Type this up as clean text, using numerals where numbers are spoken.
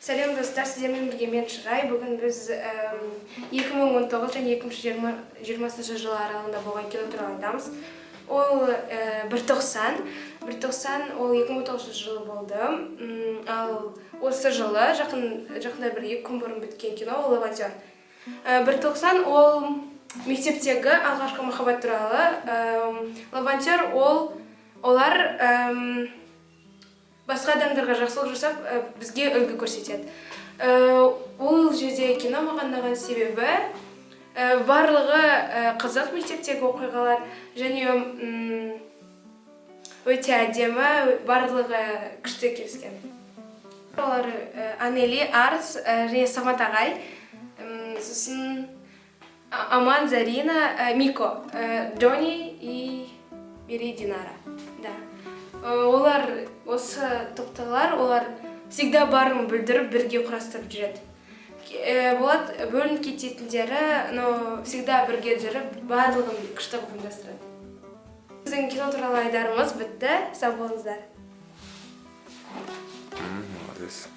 Сәлем, достар! Сіздермен бірге мен, Шырай. Бүгін біз 2019 және 2020 жыл аралығында болған кино туралы айтамыз. Ол бір тоқсан. Бір тоқсан ол 2019 жылы болды. Ал осы жылы, жақында, 1-2 күн бұрын біткен кино ол «Лавантер». Бір тоқсан ол мектептегі алғашқы махаббат туралы. «Лавантер» ол олар басқа адамдарға жақсылық жасап, бізге үлгі көрсетеді. Ол жерде кино маған ұнаған себебі барлығы қызық, мектептегі оқиғалар және өте әдемі, барлығы күшті келіскен. Олар Анели, Арс және Самат ағай, сосын Аман, Зарина, Мико, Джонни и Мери, Динара. Да. Олар, осы топтағылар, олар всегда барын бүлдіріп, бірге құрастырып жүреді. Болады бөлініп кететіндері, но всегда бірге жүріп, барлығын күшті қылып ұйымдастырады. Біздің кино туралы айдарымыз бітті. Сау болыңыздар. Молодец.